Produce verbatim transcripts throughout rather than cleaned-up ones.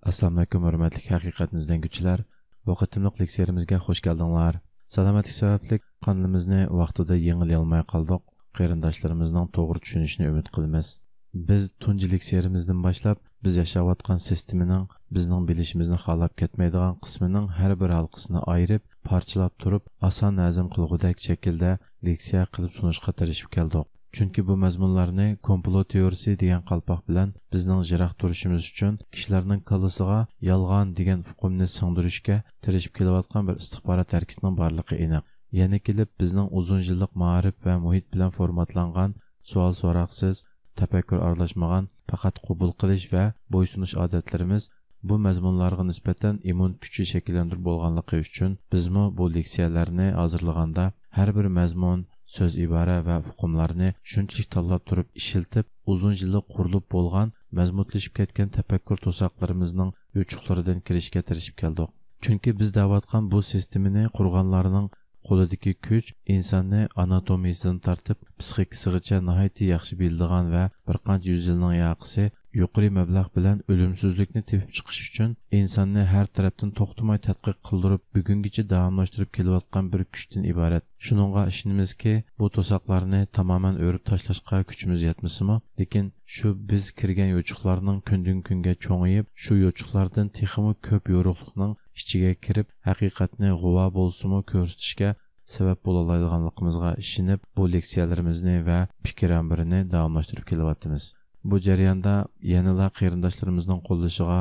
ئەسسالامۇئەلەيكۇم، ھۆرمەتلىك ھەقىقەتنى ئىزدەڭگۈچىلەر! بۇ قېتىملىق لېكسىيەمىزگە خۇش كەلدىڭلار. سالامەتلىك سەۋەبلىك قانىلىمىزنى ۋاقتىدا يېڭىلىيالماي قالدۇق. قېرىنداشلىرىمىزنىڭ توغرا چۈشىنىشىنى ئۈمىد قىلىمىز. بىز تۇنجى لېكسىيەمىزدىن باشلاپ، بىز ياشاۋاتقان سىستېمىنىڭ بىزنىڭ بىلىشىمىزنى خالاپ كەتمەيدىغان قىسمىنىڭ ھەر بىر ھالقىسىنى ئايرىپ، پارچىلاپ تۇرۇپ، ئاسان ھەزىم قىلغۇدەك شەكىلدە لېكسىيە قىلىپ سۇنۇشقا تىرىشىپ كەلدۇق. چۈنكى بۇ مەزمۇنلارنى كومپلو تېئورىيىسى دېگەن قالپاق بىلەن بىزنىڭ يىراق تۇرۇشىمىز ئۈچۈن كىشىلەرنىڭ كاللىسىغا يالغان دېگەن ئۇقۇمنى سىڭدۈرۈشكە تىرىشىپ كېلىۋاتقان بىر ئىستىخبارات ھەرىكىتىنىڭ بارلىقى ئېنىق. يەنە كېلىپ بىزنىڭ ئۇزۇن يىللىق مائارىپ ۋە مۇھىت بىلەن فورماتلانغان سوئال-سوراقسىز، تەپەككۇر ئارىلاشمىغان، پەقەت قوبۇل قىلىش ۋە بويسۇنۇش ئادەتلىرىمىز بۇ مەزمۇنلارغا نىسبەتەن ئىممۇن كۈچى شەكىللەندۈرۈپ بولغانلىقى ئۈچۈن، بىزمۇ بۇ لېكسىيەلەرنى ھازىرلىغاندا ھەر بىر مەزمۇن، سۆز-ئىبارە ۋە ئۇقۇملارنى شۇنچىلىك تاللاپ تۇرۇپ ئىشلىتىپ، ئۇزۇن يىللىق قۇرۇلۇپ بولغان مەزمۇتلىشىپ كەتكەن تەپەككۇر توساقلىرىمىزنىڭ يوچۇقلىرىدىن كىرىشكە تىرىشىپ كەلدۇق. چۈنكى بىز دەۋاتقان بۇ سىستېمىنى قۇرغانلارنىڭ قولىدىكى كۈچ ئىنساننى ئاناتومىيىسىدىن تارتىپ پسىخىكىسىغىچە ناھايىتى ياخشى بىلىدىغان ۋە بىر قانچە يۈز يىلنىڭ ياقىسى يۇقىرى مەبلەغ بىلەن ئۆلۈمسىزلىكنى تېپىپ چىقىش ئۈچۈن ئىنساننى ھەر تەرەپتىن توختىماي تەتقىق قىلدۇرۇپ، بۈگۈنگىچە داۋاملاشتۇرۇپ كېلىۋاتقان بىر كۈچتىن ئىبارەت. شۇنىڭغا ئىشىنىمىزكى، بۇ توساقلارنى تامامەن ئۆرۈپ تاشلاشقا كۈچىمىز يەتمىسىمۇ، لېكىن شۇ بىز كىرگەن يوچۇقلارنىڭ كۈندىن-كۈنگە چوڭىيىپ، شۇ يوچۇقلاردىن تېخىمۇ كۆپ يورۇقلۇقنىڭ ئىچىگە كىرىپ، ھەقىقەتنى غۇۋا بولسىمۇ كۆرسىتىشكە سەۋەب بولالايدىغانلىقىمىزغا ئىشىنىپ، بۇ لېكسىيەلىرىمىزنى ۋە پىكىر ئامبىرىنى داۋاملاشتۇرۇپ كېلىۋاتىمىز. بۇ جەرياندا يەنىلا قېرىنداشلىرىمىزنىڭ قوللىشىغا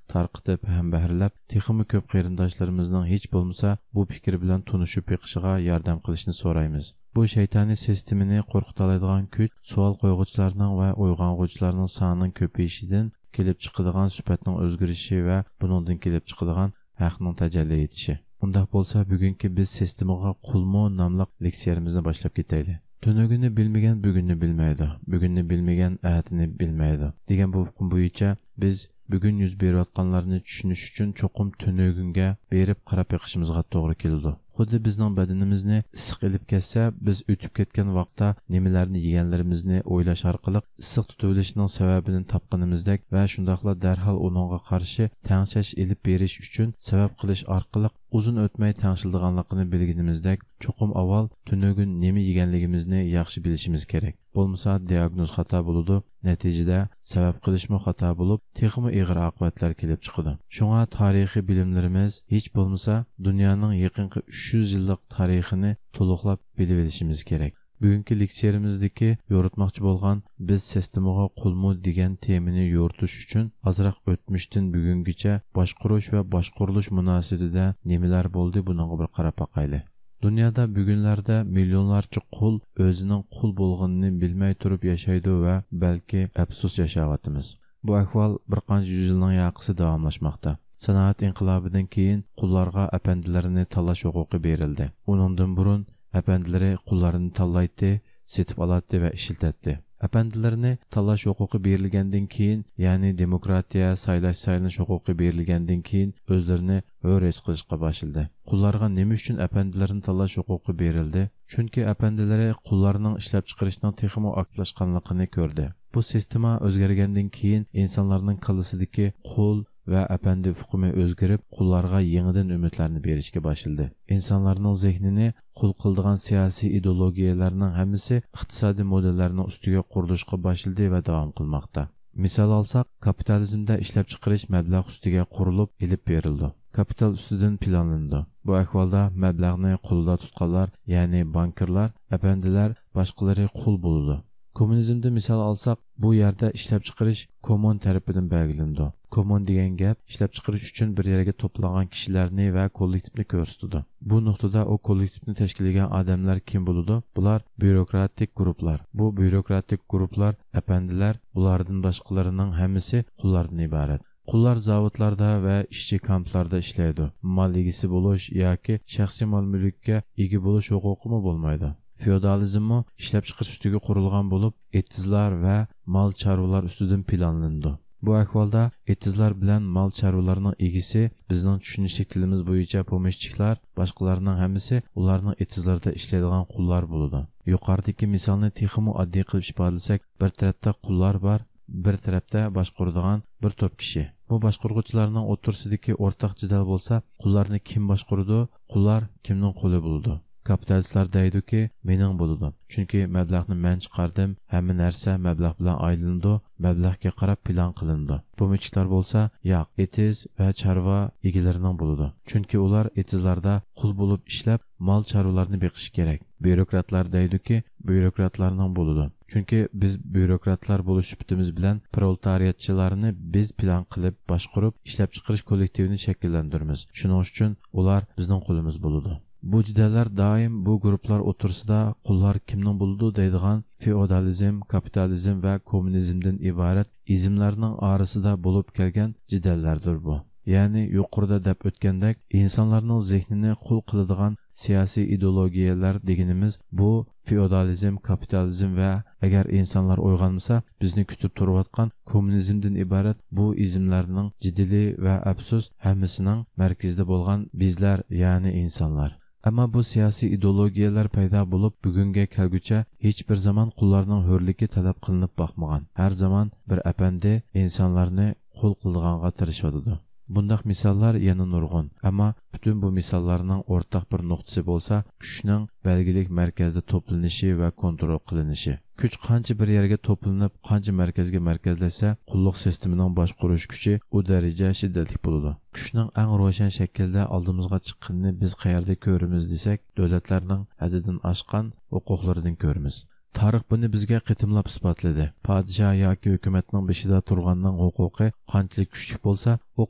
تارقىتىپ ھەمبەھىرلەپ، تېخىمۇ كۆپ قېرىنداشلىرىمىزنىڭ ھېچ بولمىسا بۇ پىكىر بىلەن تونۇشۇپ بېقىشىغا ياردەم قىلىشىنى سورايمىز. بۇ شەيتانىي سىستېمىنى قورقۇتالايدىغان كۈچ سوئال قويغۇچىلارنىڭ ۋە ئويغانغۇچىلارنىڭ سانىنىڭ كۆپىيىشىدىن كېلىپ چىقىدىغان سۈپەتنىڭ ئۆزگىرىشى ۋە بۇنىڭدىن كېلىپ چىقىدىغان ھەقنىڭ تەجەللى ئېتىشى. ئۇنداق بولسا، بۈگۈنكى بىز سىستېمىغا قۇلمۇ ناملىق لېكسىيەمىزنى باشلاپ كېتەيلى. تۈنۈگۈننى بىلمىگەن بۈگۈننى بىلمەيدۇ، بۈگۈننى بىلمىگەن ئەتىنى بىلمەيدۇ دېگەن بۇ ئۇقۇم بويىچە بىز بۈگۈن يۈز بېرىۋاتقانلارنى چۈشىنىش ئۈچۈن چوقۇم تۈنۈگۈنگە بېرىپ قاراپ بېقىشىمىزغا توغرا كېلىدۇ. خۇددى بىزنىڭ بەدىنىمىزنى ئىسسىق ئېلىپ كەتسە، بىز ئۆتۈپ كەتكەن ۋاقىتتا نېمىلەرنى يېگەنلىرىمىزنى ئويلاش ئارقىلىق ئىسسىق تۇتۇۋېلىشنىڭ سەۋەبىنى تاپقىنىمىزدەك ۋە شۇنداقلا دەرھال ئۇنىڭغا قارشى تەڭشەش ئېلىپ بېرىش ئۈچۈن سەۋەب قىلىش ئارقىلىق ئۇزۇن ئۆتمەي تەڭشىلىدىغانلىقىنى بىلگىنىمىزدەك، چوقۇم ئاۋۋال تۈنۈگۈن نېمە يېگەنلىكىمىزنى ياخشى بىلىشىمىز كېرەك. بولمىسا دىئاگنوز خاتا بولىدۇ، نەتىجىدە سەۋەب قىلىشمۇ خاتا بولۇپ، تېخىمۇ ئېغىر ئاقىۋەتلەر كېلىپ چىقىدۇ. شۇڭا تارىخىي بىلىملىرىمىز ھېچ بولمىسا دۇنيانىڭ يېقىنقى ئۈچ يۈز يىللىق تارىخىنى تولۇقلاپ بىلىۋېلىشىمىز كېرەك. بۈگۈنكى لېكسىيەمىزدىكى يورۇتماقچى بولغان بىز سىستېمىغا قۇلمۇ دېگەن تېمىنى يورۇتۇش ئۈچۈن ئازراق ئۆتمۈشتىن بۈگۈنگىچە باشقۇرۇش ۋە باشقۇرۇلۇش مۇناسىۋىتىدە نېمىلەر بولدى، بۇنىڭغا بىر قاراپ باقايلى. دۇنيادا بۈگۈنلەردە مىليونلارچە قۇل ئۆزىنىڭ قۇل بولغىنىنى بىلمەي تۇرۇپ ياشايدۇ ۋە بەلكى ئەپسۇس ياشاۋاتىمىز. بۇ ئەھۋال بىر قانچە يۈز يىلنىڭ ياقىسى داۋاملاشماقتا. سانائەت ئىنقىلابىدىن كېيىن قۇللارغا ئەپەندىلىرىنى تاللاش ھوقۇقى بېرىلدى. ئۇنىڭدىن بۇرۇن ئەپەندىلىرى قۇللارنى تاللايتتى، سېتىپ ئالاتتى ۋە ئىشلىتەتتى. ئەپەندىلىرىنى تاللاش ھوقۇقى بېرىلگەندىن كېيىن، يەنى دېموكراتىيە، سايلاش-سايلىنىش ھوقۇقى بېرىلگەندىن كېيىن، ئۆزلىرىنى ھۆر ھېس قىلىشقا باشلىدى. قۇللارغا نېمە ئۈچۈن ئەپەندىلىرىنى تاللاش ھوقۇقى بېرىلدى؟ چۈنكى ئەپەندىلىرى قۇللارنىڭ ئىشلەپچىقىرىشنىڭ تېخىمۇ ئاكتىپلاشقانلىقىنى كۆردى. بۇ سىستېما ئۆزگەرگەندىن كېيىن، ئىنسانلارنىڭ كاللىسىدىكى قۇل ۋە ئەپەندى ئۇقۇمى ئۆزگىرىپ، قۇللارغا يېڭىدىن ئۈمىدلەرنى بېرىشكە باشلىدى. ئىنسانلارنىڭ زېھنىنى قۇل قىلىدىغان سىياسىي ئىدېئولوگىيەلەرنىڭ ھەممىسى ئىقتىسادىي مودېللەرنىڭ ئۈستىگە قۇرۇلۇشقا باشلىدى ۋە داۋام قىلماقتا. مىسال ئالساق، كاپىتالىزمدا ئىشلەپچىقىرىش مەبلەغ ئۈستىگە قۇرۇلۇپ ئېلىپ بېرىلىدۇ. كاپىتال ئۈستىدىن پىلانلىنىدۇ. بۇ ئەھۋالدا مەبلەغنى قولىدا تۇتقانلار، يەنى بانكىرلار، ئەپەندىلەر، باشقىلىرى قۇل بولىدۇ. كوممۇنىزمدا مىسال ئالساق، بۇ يەردە ئىشلەپچىقىرىش كوممۇن تەرىپىدىن بەلگىلىنىدۇ. كوممۇن دېگەن گەپ ئىشلەپچىقىرىش ئۈچۈن بىر يەرگە توپلانغان كىشىلەرنى ۋە كوللېكتىپنى كۆرسىتىدۇ. بۇ نۇقتىدا ئۇ كوللېكتىپنى تەشكىللىگەن ئادەملەر كىم بولىدۇ؟ بۇلار بيۇروكراتىك گۇرۇپپىلار. بۇ بيۇروكراتىك گۇرۇپپىلار، ئەپەندىلەر، بۇلاردىن باشقىلىرىنىڭ ھەممىسى قۇللاردىن ئىبارەت. قۇللار زاۋۇتلاردا ۋە ئىشچى كامپلاردا ئىشلەيدۇ. مال ئىگىسى بولۇش ياكى شەخسىي مال-مۈلۈككە ئىگە بولۇش ھوقۇقىمۇ بولمايدۇ. فېئودالىزممۇ ئىشلەپچىقىرىش ئۈستىگە قۇرۇلغان بولۇپ، ئېتىزلار ۋە مال چارۋىلار ئۈستىدىن پىلانلىنىدۇ. بۇ ئەھۋالدا ئېتىزلار بىلەن مال چارۋىلارنىڭ ئىگىسى، بىزنىڭ چۈشىنىشلىك تىلىمىز بويىچە پومېشچىكلار، باشقىلارنىڭ ھەممىسى ئۇلارنىڭ ئېتىزلىرىدا ئىشلەيدىغان قۇللار بولىدۇ. يۇقىرىدىكى مىسالنى تېخىمۇ ئاددىي قىلىپ ئىپادىلىسەك، بىر تەرەپتە قۇللار بار، بىر تەرەپتە باشقۇرىدىغان بىر توپ كىشى. بۇ باشقۇرغۇچىلارنىڭ ئوتتۇرىسىدىكى ئورتاق جېدەل بولسا، قۇللارنى كىم باشقۇرىدۇ، قۇللار كىمنىڭ قۇلى بولىدۇ؟ كاپىتالىستلار دەيدۇكى، مېنىڭ بولىدۇ. چۈنكى مەبلەغنى مەن چىقاردىم، ھەممە نەرسە مەبلەغ بىلەن ئايلىنىدۇ، مەبلەغكە قاراپ پىلان قىلىنىدۇ. بۇمىچىكلار بولسا، ياق، ئېتىز ۋە چارۋا ئىگىلىرىنىڭ بولىدۇ. چۈنكى ئۇلار ئېتىزلاردا قۇل بولۇپ ئىشلەپ، مال چارۋىلارنى بېقىشى كېرەك. بيۇروكراتلار دەيدۇكى، بيۇروكراتلارنىڭ بولىدۇ. چۈنكى بىز بيۇروكراتلار بولۇش سۈپىتىمىز بىلەن پرولېتارىياتچىلارنى بىز پىلان قىلىپ باشقۇرۇپ ئىشلەپچىقىرىش كوللېكتىۋىنى شەكىللەندۈرىمىز. شۇنىڭ ئۈچۈن ئۇلار بىزنىڭ قۇلىمىز بولىدۇ. بۇ جېدەللەر دائىم بۇ گۇرۇپپىلار ئوتتۇرىسىدا قۇللار كىمنىڭ بولىدۇ دەيدىغان فېئودالىزم، كاپىتالىزم ۋە كوممۇنىزمدىن ئىبارەت ئىزملارنىڭ ئارىسىدا بولۇپ كەلگەن جېدەللەردۇر بۇ. يەنى يۇقىرىدا دەپ ئۆتكەندەك، ئىنسانلارنىڭ زېھنىنى قۇل قىلىدىغان سىياسىي ئىدېئولوگىيەلەر دېگىنىمىز بۇ فېئودالىزم، كاپىتالىزم ۋە ئەگەر ئىنسانلار ئويغانمىسا، بىزنى كۈتۈپ تۇرۇۋاتقان كوممۇنىزمدىن ئىبارەت بۇ ئىزملارنىڭ جېدىلى ۋە ئەپسۇس ھەممىسىنىڭ مەركىزىدە بولغان بىزلەر، يەنى ئىنسانلار. ئەمما بۇ سىياسىي ئىدېئولوگىيەلەر پەيدا بولۇپ بۈگۈنگە كەلگۈچە ھېچبىر زامان قۇللارنىڭ ھۆرلۈكى تەلەپ قىلىنىپ باقمىغان. ھەر زامان بىر ئەپەندى ئىنسانلارنى قۇل قىلىدىغانغا تىرىشىۋاتىدۇ. بۇنداق مىساللار يەنە نۇرغۇن، ئەمما پۈتۈن بۇ مىساللارنىڭ ئورتاق بىر نۇقتىسى بولسا، كۈچنىڭ بەلگىلىك مەركەزدە توپلىنىشى ۋە كونترول قىلىنىشى. كۈچ قانچە بىر يەرگە توپلىنىپ، قانچە مەركەزگە مەركەزلەشسە، قۇللۇق سىستېمىنىڭ باشقۇرۇش كۈچى ئۇ دەرىجە شىددەتلىك بولىدۇ. كۈچنىڭ ئەڭ روشەن شەكىلدە ئالدىمىزغا چىققىنىنى بىز قەيەردە كۆرىمىز دېسەك، دۆلەتلەرنىڭ ھەددىدىن ئاشقان ھوقۇقلىرىدىن كۆرىمىز. تارىخ بۇنى بىزگە قېتىملاپ ئىسپاتلىدى. پادىشاھ ياكى ھۆكۈمەتنىڭ بېشىدا تۇرغاننىڭ ھوقۇقى قانچىلىك كۈچلۈك بولسا، ئۇ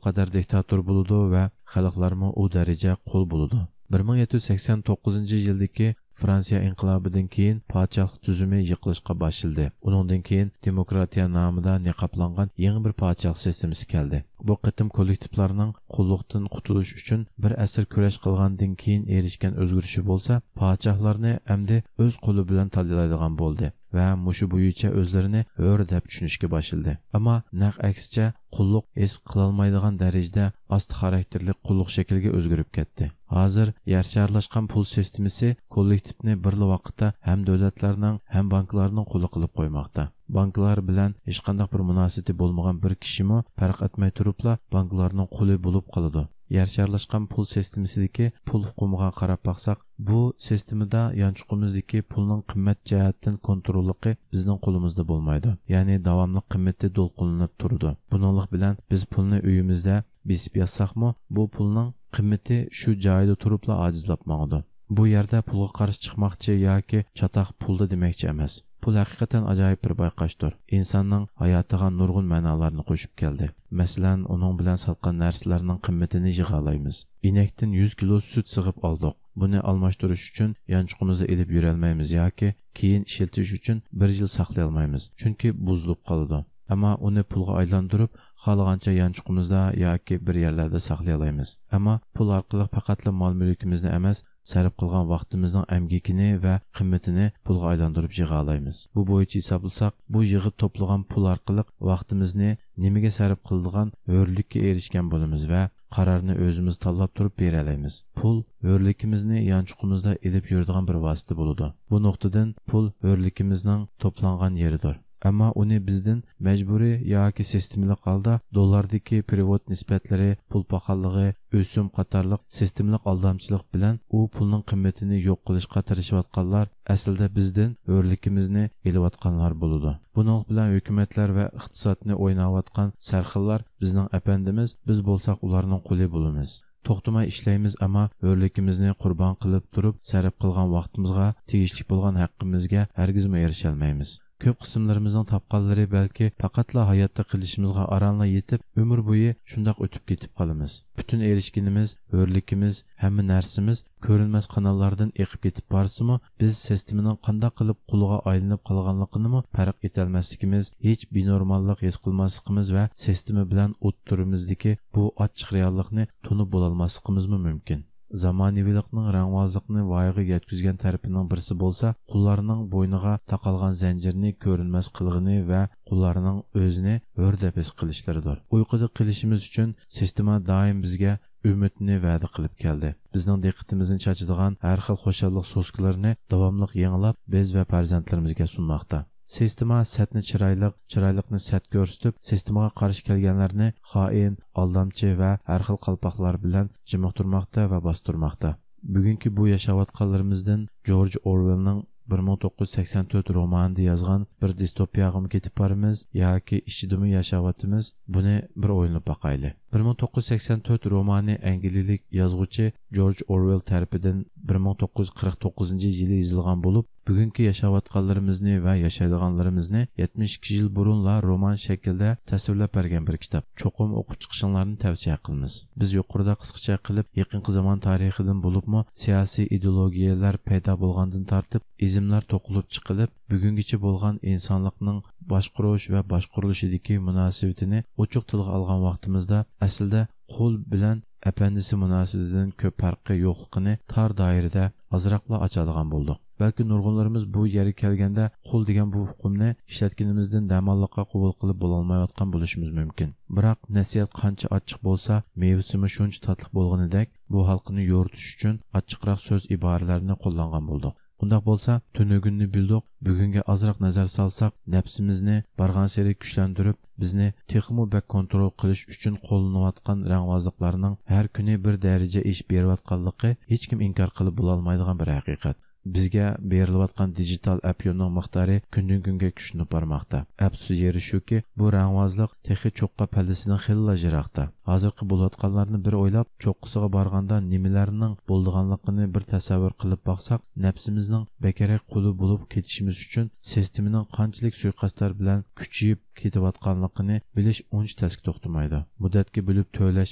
قەدەر دىكتاتور بولىدۇ ۋە خەلقلەرمۇ ئۇ دەرىجە قۇل بولىدۇ. بىر مىڭ يەتتە يۈز سەكسەن توققۇزىنچى يىلدىكى فرانسىيە ئىنقىلابىدىن كېيىن پادىشاھلىق تۈزۈمى يىقىلىشقا باشلىدى. ئۇنىڭدىن كېيىن دېموكراتىيە نامىدا نىقابلانغان يېڭى بىر پادىشاھلىق سىستېمىسى كەلدى. بۇ قېتىم كوللېكتىپلارنىڭ قۇللۇقتىن قۇتۇلۇش ئۈچۈن بىر ئەسىر كۈرەش قىلغاندىن كېيىن ئېرىشكەن ئۆزگىرىشى بولسا، پادىشاھلارنى ئەمدى ئۆز قولى بىلەن تاللايدىغان بولدى ۋە مۇشۇ بويىچە ئۆزلىرىنى ھۆر دەپ چۈشىنىشكە باشلىدى. ئەمما نەق ئەكسىچە، قۇللۇق ھېس قىلالمايدىغان دەرىجىدە ئاستا خاراكتېرلىك قۇللۇق شەكلىگە ئۆزگىرىپ كەتتى. ھازىر يەر شارلاشقان پۇل سىستېمىسى كوللېكتىپنى بىرلا ۋاقىتتا ھەم دۆلەتلەرنىڭ، ھەم بانكىلارنىڭ قۇلى قىلىپ قويماقتا. بانكىلار بىلەن ھېچقانداق بىر مۇناسىۋىتى بولمىغان بىر كىشىمۇ پەرق ئەتمەي تۇرۇپلا بانكىلارنىڭ قۇلى بولۇپ قالىدۇ. يەر شارلاشقان پۇل سىستېمىسىدىكى پۇل ئۇقۇمىغا قاراپ باقساق، بۇ سىستېمىدا يانچۇقىمىزدىكى پۇلنىڭ قىممەت جەھەتتىن كونتروللۇقى بىزنىڭ قولىمىزدا بولمايدۇ. يەنى داۋاملىق قىممىتى دولقۇنلىنىپ تۇرىدۇ. بۇنىڭلىق بىلەن بىز پۇلنى ئۆيىمىزدە بېسىپ ياتساقمۇ، بۇ پۇلنىڭ قىممىتى شۇ جايىدا تۇرۇپلا ئاجىزلاپ ماڭىدۇ. بۇ يەردە پۇلغا قارشى چىقماقچى ياكى چاتاق پۇلدا دېمەكچى ئەمەس. پۇل ھەقىقەتەن ئاجايىپ بىر بايقاشتۇر. ئىنساننىڭ ھاياتىغا نۇرغۇن مەنالارنى قوشۇپ كەلدى. مەسىلەن، ئۇنىڭ بىلەن ساتقان نەرسىلەرنىڭ قىممىتىنى يىغالايمىز. ئىنەكتىن يۈز كىلو سۈت سېغىپ ئالدۇق. بۇنى ئالماشتۇرۇش ئۈچۈن يانچۇقىمىزدا ئېلىپ يۈرەلمەيمىز ياكى كېيىن ئىشلىتىش ئۈچۈن بىر يىل ساقلىيالمايمىز، چۈنكى بۇزۇلۇپ قالىدۇ. ئەمما ئۇنى پۇلغا ئايلاندۇرۇپ، خالىغانچە يانچۇقىمىزدا ياكى بىر يەرلەردە ساقلىيالايمىز. ئەمما پۇل ئارقىلىق پەقەتلا مال-مۈلكىمىزنى ئەمەس، سەرپ قىلغان ۋاقتىمىزنىڭ ئەمگىكىنى ۋە قىممىتىنى پۇلغا ئايلاندۇرۇپ يىغالايمىز. بۇ بويىچە ھېسابلىساق، بۇ يىغىپ توپلىغان پۇل ئارقىلىق ۋاقتىمىزنى نېمىگە سەرپ قىلىدىغان ھۆرلۈككە ئېرىشكەن بولىمىز ۋە قارارنى ئۆزىمىز تاللاپ تۇرۇپ بېرەلەيمىز. پۇل ھۆرلۈكىمىزنى يانچۇقىمىزدا ئېلىپ يۈرىدىغان بىر ۋاسىتە بولىدۇ. بۇ نۇقتىدىن پۇل ھۆرلۈكىمىزنىڭ توپلانغان يېرىدۇر. ئەمما ئۇنى بىزدىن مەجبۇرىي ياكى سىستېمىلىق ھالدا دوللاردىكى پېرېۋوت نىسبەتلىرى، پۇل پاخاللىقى، ئۆسۈم قاتارلىق سىستېمىلىق ئالدامچىلىق بىلەن ئۇ پۇلنىڭ قىممىتىنى يوق قىلىشقا تىرىشىۋاتقانلار ئەسلىدە بىزدىن ھۆرلۈكىمىزنى ئېلىۋاتقانلار بولىدۇ. بۇنىڭ بىلەن ھۆكۈمەتلەر ۋە ئىقتىسادنى ئويناۋاتقان سەرخىللار بىزنىڭ ئەپەندىمىز، بىز بولساق ئۇلارنىڭ قۇلى بولىمىز. توختىماي ئىشلەيمىز، ئەمما ھۆرلۈكىمىزنى قۇربان قىلىپ تۇرۇپ سەرپ قىلغان ۋاقتىمىزغا، تېگىشلىك بولغان ھەققىمىزگە ھەرگىزمۇ ئېرىشەلمەيمىز. كۆپ قىسىملىرىمىزنىڭ تاپقانلىرى بەلكى پەقەتلا ھاياتتا قېلىشىمىزغا ئارانلا يېتىپ، ئۆمۈر بويى شۇنداق ئۆتۈپ كېتىپ قالىمىز. پۈتۈن ئېرىشكىنىمىز، ھۆرلۈكىمىز، ھەممە نەرسىمىز كۆرۈنمەس قاناللاردىن ئېقىپ كېتىپ بارسىمۇ، بىز سىستېمىنىڭ قانداق قىلىپ قۇلىغا ئايلىنىپ قالغانلىقىنىمۇ پەرق ئېتەلمەسلىكىمىز، ھېچ بىنورماللىق ھېس قىلماسلىقىمىز ۋە سىستېما بىلەن ئوتتۇرىمىزدىكى بۇ ئاچچىق رېئاللىقنى تونۇپ بولالماسلىقىمىزمۇ مۇمكىن. زامانىۋىلىقنىڭ رەڭۋازلىقنى ۋايىغا يەتكۈزگەن تەرىپىنىڭ بىرسى بولسا، قۇللارنىڭ بوينىغا تاقالغان زەنجىرنى كۆرۈنمەس قىلغىنى ۋە قۇللارنىڭ ئۆزىنى ھۆر دەپ ھېس قىلىشلىرىدۇر. ئۇيقۇدا قېلىشىمىز ئۈچۈن سىستېما دائىم بىزگە ئۈمىدنى ۋەدە قىلىپ كەلدى. بىزنىڭ دىققىتىمىزنى چاچىدىغان ھەر خىل خۇشاللىق سوسكىلىرىنى داۋاملىق يېڭىلاپ، بىز ۋە پەرزەنتلىرىمىزگە سۇنماقتا. سىستېما سەتنى چىرايلىق، چىرايلىقنى سەت كۆرسىتىپ، سىستېمىغا قارشى كەلگەنلەرنى خائىن، ئالدامچى ۋە ھەر خىل قالپاقلار بىلەن جىمىقتۇرماقتا ۋە باستۇرماقتا. بۈگۈنكى بۇ ياشاۋاتقانلىرىمىزدىن جورج ئورۋېلنىڭ بىر مىڭ توققۇز يۈز سەكسەن تۆت رومانىدا يازغان بىر دىستوپىياغىمۇ كېتىپ بارىمىز ياكى ئىچىدىمۇ ياشاۋاتىمىز؟ بۇنى بىر ئويلىنىپ باقايلى. بىر مىڭ توققۇز يۈز سەكسەن تۆت رومانى ئەنگلىيىلىك يازغۇچى جورج ئورۋېل تەرىپىدىن بىر مىڭ توققۇز يۈز قىرىق توققۇزىنچى يىلى يېزىلغان بولۇپ، بۈگۈنكى ياشاۋاتقانلىرىمىزنى ۋە ياشايدىغانلىرىمىزنى يەتمىش ئىككى يىل بۇرۇنلا رومان شەكلىدە تەسۋىرلەپ بەرگەن بىر كىتاب. چوقۇم ئوقۇپ چىقىشىڭلارنى تەۋسىيە قىلىمىز. بىز يۇقىرىدا قىسقىچە قىلىپ، يېقىنقى زامان تارىخىدىن بولۇپمۇ سىياسىي ئىدېئولوگىيەلەر پەيدا بولغاندىن تارتىپ، ئىزىملار توقۇلۇپ چىقىلىپ، بۈگۈنگىچە بولغان ئىنسانلىقنىڭ باشقۇرۇش ۋە باشقۇرۇلۇشىدىكى مۇناسىۋىتىنى ئوچۇق تىلغا ئالغان ۋاقتىمىزدا، ئەسلىدە قۇل بىلەن ئەپەندىسى مۇناسىۋىتىدىن كۆپ پەرقى يوقلۇقىنى تار دائىرىدە ئازراقلا ئاچىدىغان بولدۇق. بەلكى نۇرغۇنلىرىمىز بۇ يەرگە كەلگەندە قۇل دېگەن بۇ ئۇقۇمنى ئىشلەتكىنىمىزدىن دەماللىققا قوبۇل قىلىپ بولالمايۋاتقان بولۇشىمىز مۇمكىن. بىراق، نەسىھەت قانچە ئاچچىق بولسا، مېۋىسىمۇ شۇنچە تاتلىق بولغىنىدەك، بۇ ھالقىنى يورۇتۇش ئۈچۈن ئاچچىقراق سۆز ئىبارىلەرنى قوللانغان بولدۇق. ئۇنداق بولسا، تۈنۈگۈننى بىلدۇق، بۈگۈنگە ئازراق نەزەر سالساق، نەپسىمىزنى بارغانسېرى كۈچلەندۈرۈپ، بىزنى تېخىمۇ بەك كونترول قىلىش ئۈچۈن قوللىنىۋاتقان رەڭۋازلىقلارنىڭ ھەر كۈنى بىر دەرىجە ئېشىپ بېرىۋاتقانلىقى ھېچكىم ئىنكار قىلىپ بولالمايدىغان بىر ھەقىقەت. بىزگە بېرىلىۋاتقان دىجىتال ئەپيۈننىڭ مىقدارى كۈندىن-كۈنگە كۈچلىنىپ بارماقتا. ئەپسۇس يېرى شۇكى، بۇ رەڭۋازلىق تېخى چوققا پەللىسىدىن خېلىلا يىراقتا. ھازىرقى بولۇۋاتقانلارنى بىر ئويلاپ، چوققىسىغا بارغاندا نېمىلەرنىڭ بولىدىغانلىقىنى بىر تەسەۋۋۇر قىلىپ باقساق، نەپسىمىزنىڭ بەكرەك قۇلى بولۇپ كېتىشىمىز ئۈچۈن سىستېمىنىڭ قانچىلىك سۇيىقەستلەر بىلەن كۈچىيىپ كېتىۋاتقانلىقىنى بىلىش ئۇنچە تەسكە توختىمايدۇ. مۇددەتكە بۆلۈپ تۆلەش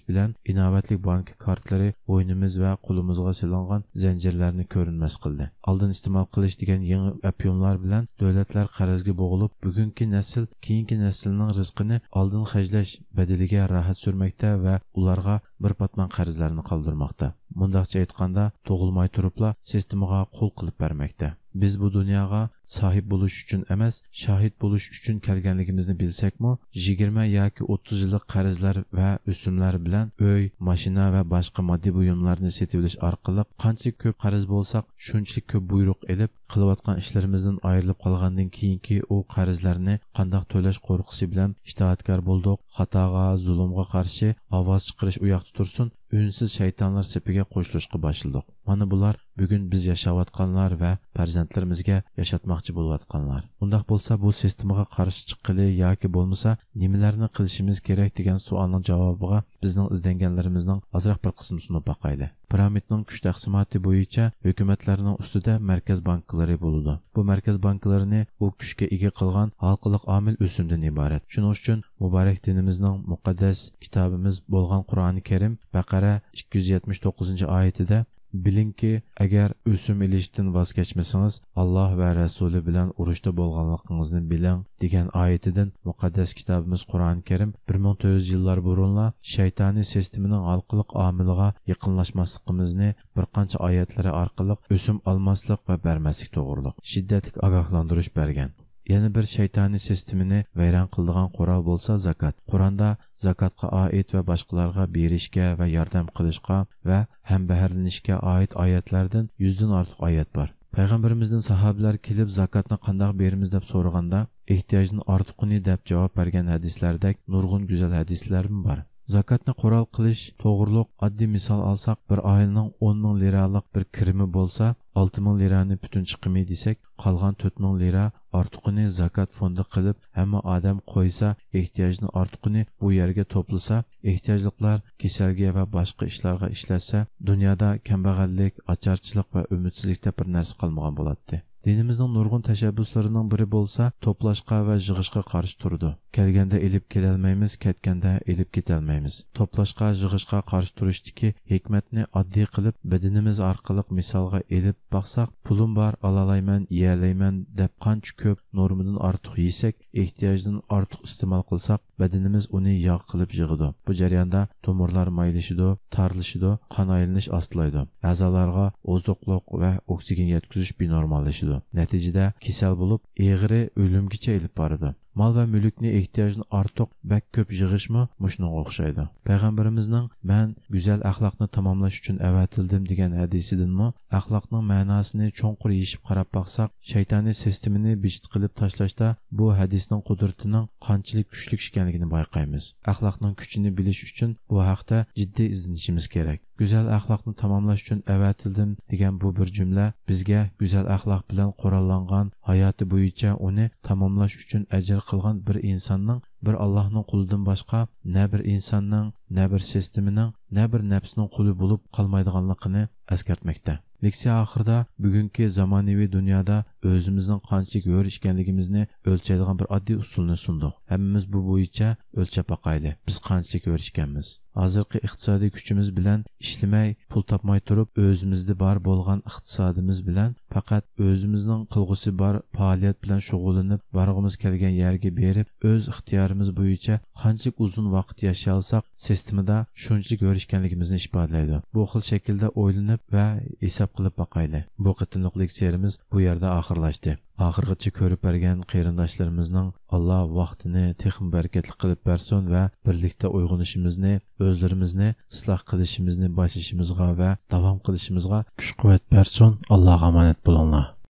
بىلەن ئىناۋەتلىك بانكا كارتىلىرى بوينىمىز ۋە قولىمىزغا سېلىنغان زەنجىرلەرنى كۆرۈنمەس قىلدى. ئالدىن ئىستېمال قىلىش دېگەن يېڭى ئەپيۇنلار بىلەن دۆلەتلەر قەرزگە بوغۇلۇپ، بۈگۈنكى نەسىل كېيىنكى نەسىلنىڭ رىزقىنى ئالدىن خەجلەش بەدىلىگە راھەت سۈرمەكتە ۋە ئۇلارغا بىر پاتمان قەرزلەرنى قالدۇرماقتا. مۇنداقچە ئېيتقاندا، تۇغۇلماي تۇرۇپلا سىستېمىغا قۇل قىلىپ بەرمەكتە. بىز بۇ دۇنياغا ساھىب بولۇش ئۈچۈن ئەمەس، شاھىت بولۇش ئۈچۈن كەلگەنلىكىمىزنى بىلسەكمۇ، يىگىرمە ياكى ئوتتۇز يىللىق قەرزلەر ۋە ئۆسۈملەر بىلەن ئۆي، ماشىنا ۋە باشقا ماددىي بۇيۇملارنى سېتىۋېلىش ئارقىلىق قانچىلىك كۆپ قەرز بولساق، شۇنچىلىك كۆپ بۇيرۇق ئېلىپ، قىلىۋاتقان ئىشلىرىمىزدىن ئايرىلىپ قالغاندىن كېيىنكى ئۇ قەرزلەرنى قانداق تۆلەش قورقۇسى بىلەن ئىتائەتكار بولدۇق، خاتاغا، زۇلۇمغا قارشى ئاۋاز چىقىرىش ئۇ ياقتا تۇرسۇن، ئۈنسىز شەيتانلار سېپىگە قوشۇلۇشقا باشلىدۇق. مانا بۇلار بۈگۈن بىز ياشاۋاتقانلار ۋە پەرزەنتلىرىمىزگە ياشاتماقچى بولۇۋاتقانلار. ئۇنداق بولسا، بۇ سىستېمىغا قارشى چىققىلى ياكى بولمىسا نېمىلەرنى قىلىشىمىز كېرەك دېگەن سوئالنىڭ جاۋابىغا بىزنىڭ ئىزدەنگەنلىرىمىزنىڭ ئازراق بىر قىسمىنى سۇنۇپ باقايلى. پىرامىدنىڭ كۈچ تەقسىماتى بويىچە ھۆكۈمەتلەرنىڭ ئۈستىدە مەركەز بانكىلىرى بولىدۇ. بۇ مەركەز بانكىلىرىنى ئۇ كۈچكە ئىگە قىلغان ھالقىلىق ئامىل ئۆسۈمدىن ئىبارەت. شۇنىڭ ئۈچۈن مۇبارەك دىنىمىزنىڭ مۇقەددەس كىتابىمىز بولغان قۇرئانى كەرىم بەقەرە ئىككى يۈز يەتمىش توققۇزىنچى ئايىتىدە، «بىلىڭكى، ئەگەر ئۆسۈم ئېلىشتىن ۋاز كەچمىسىڭىز، ئاللاھ ۋە رەسۇلى بىلەن ئۇرۇشتا بولغانلىقىڭىزنى بىلىڭ» دېگەن ئايىتىدىن مۇقەددەس كىتابىمىز قۇرئانى كەرىم بىر مىڭ تۆت يۈز يىللار بۇرۇنلا شەيتانىي سىستېمىنىڭ ھالقىلىق ئامىلىغا يېقىنلاشماسلىقىمىزنى بىر قانچە ئايەتلىرى ئارقىلىق ئۆسۈم ئالماسلىق ۋە بەرمەسلىك توغرۇلۇق شىددەتلىك ئاگاھلاندۇرۇش بەرگەن. يەنە بىر شەيتانىي سىستېمىنى ۋەيران قىلىدىغان قورال بولسا زاكات. قۇرئاندا زاكاتقا ئائىت ۋە باشقىلارغا بېرىشكە ۋە ياردەم قىلىشقا ۋە ھەمبەھىرلىنىشكە ئائىت ئايەتلەردىن يۈزدىن ئارتۇق ئايەت بار. پەيغەمبىرىمىزدىن ساھابىلەر كېلىپ، زاكاتنى قانداق بېرىمىز دەپ سورىغاندا، ئېھتىياجدىن ئارتۇقىنى دەپ جاۋاب بەرگەن ھەدىسلەردەك نۇرغۇن گۈزەل ھەدىسلەرمۇ بار. زاكاتنى قورال قىلىش توغرۇلۇق ئاددىي مىسال ئالساق، بىر ئائىلىنىڭ ئون مىڭ لىرالىق بىر كىرىمى بولسا، ئالتە مىڭ لىرانى پۈتۈن چىقىمى دېسەك، قالغان تۆت مىڭ لىرا ئارتۇقىنى زاكات فوندى قىلىپ، ھەممە ئادەم قويسا، ئېھتىياجدىن ئارتۇقىنى بۇ يەرگە توپلىسا، ئېھتىياجلىقلار كېسەلگە ۋە باشقا ئىشلارغا ئىشلەتسە، دۇنيادا كەمبەغەللىك، ئاچارچىلىق ۋە ئۈمىدسىزلىك دەپ بىر نەرسە قالمىغان بولاتتى. دىنىمىزنىڭ نۇرغۇن تەشەببۇسلىرىنىڭ بىرى بولسا توپلاشقا ۋە يىغىشقا قارشى تۇرىدۇ. كەلگەندە ئېلىپ كېلەلمەيمىز، كەتكەندە ئېلىپ كېتەلمەيمىز. توپلاشقا، يىغىشقا قارشى تۇرۇشتىكى ھېكمەتنى ئاددىي قىلىپ، بەدىنىمىز ئارقىلىق مىسالغا ئېلىپ باقساق، پۇلۇم بار، ئالالايمەن، يېيەلەيمەن دەپ قانچە كۆپ نورمىدىن ئارتۇق يېسەك، ئېھتىياجدىن ئارتۇق ئىستېمال قىلساق، بەدىنىمىز ئۇنى ياغ قىلىپ يىغىدۇ. بۇ جەرياندا تومۇرلار مايلىشىدۇ، تارلىشىدۇ، قان ئايلىنىش ئاستىلايدۇ. ئەزالارغا ئوزۇقلۇق ۋە ئوكسىگېن يەتكۈزۈش بىنورماللىشىدۇ. نەتىجىدە كېسەل بولۇپ، ئېغىرى ئۆلۈمگىچە ئېلىپ بارىدۇ. مال ۋە مۈلۈكنى ئېھتىياجدىن ئارتۇق بەك كۆپ يىغىشمۇ مۇشۇنىڭغا ئوخشايدۇ. پەيغەمبىرىمىزنىڭ «مەن گۈزەل ئەخلاقنى تاماملاش ئۈچۈن ئەۋەتىلدىم» دېگەن ھەدىسىدىنمۇ ئەخلاقنىڭ مەناسىنى چوڭقۇر يېشىپ قاراپ باقساق، شەيتانىي سىستېمىنى بىجىت قىلىپ تاشلاشتا بۇ ھەدىسنىڭ قۇدرىتىنىڭ قانچىلىك كۈچلۈك ئىكەنلىكىنى بايقايمىز. ئەخلاقنىڭ كۈچىنى بىلىش ئۈچۈن بۇ ھەقتە جىددىي ئىزدىنىشىمىز كېرەك. «گۈزەل ئەخلاقنى تاماملاش ئۈچۈن ئەۋەتىلدىم» دېگەن بۇ بىر جۈملە بىزگە گۈزەل ئەخلاق بىلەن قوراللانغان ھاياتى بويىچە ئۇنى تاماملاش ئۈچۈن ئەجىر قىلغان بىر ئىنساننىڭ، بىر ئاللاھنىڭ قۇلىدىن باشقا نە بىر ئىنساننىڭ، نە بىر سىستېمىنىڭ، نە بىر نەپسنىڭ قۇلى بولۇپ قالمايدىغانلىقىنى ئەسكەرتمەكتە. لېكسىيە ئاخىرىدا بۈگۈنكى زامانىۋى دۇنيادا ئۆزىمىزنىڭ قانچىلىك ھۆر ئىكەنلىكىمىزنى ئۆلچەيدىغان بىر ئاددىي ئۇسۇلنى سۇندۇق. ھەممىمىز بۇ بويىچە ئۆلچەپ باقايلى، بىز قانچىلىك ھۆر ئىكەنمىز. ھازىرقى ئىقتىسادىي كۈچىمىز بىلەن ئىشلىمەي، پۇل تاپماي تۇرۇپ، ئۆزىمىزدە بار بولغان ئىقتىسادىمىز بىلەن پەقەت ئۆزىمىزنىڭ قىلغۇسى بار پائالىيەت بىلەن شۇغۇللىنىپ، بارغۇمىز كەلگەن يەرگە بېرىپ، ئۆز ئىختىيارىمىز بويىچە قانچىلىك ئۇزۇن ۋاقىت ياشىيالىساق، سىستېمىدا شۇنچىلىك ھۆر ئىكەنلىكىمىزنى ئىپادىلەيدۇ. بۇ خىل شەكىلدە ئويلىنىپ ۋە ھېساب قىلىپ باقايلى. بۇ قېتىملىق لېكسىيەمىز بۇ يەردە ئاخىرلاشتى. ئاخىرغىچە كۆرۈپ بەرگەن قېرىنداشلىرىمىزنىڭ ئاللا ۋاقتىنى تېخىمۇ بەرىكەتلىك قىلىپ بەرسۇن ۋە بىرلىكتە ئويغىنىشىمىزنى، ئۆزلىرىمىزنى ئىسلاھ قىلىشىمىزنى باشلىشىمىزغا ۋە داۋام قىلىشىمىزغا كۈچ-قۇۋۋەت بەرسۇن. ئاللاغا ئامانەت بولۇڭلار.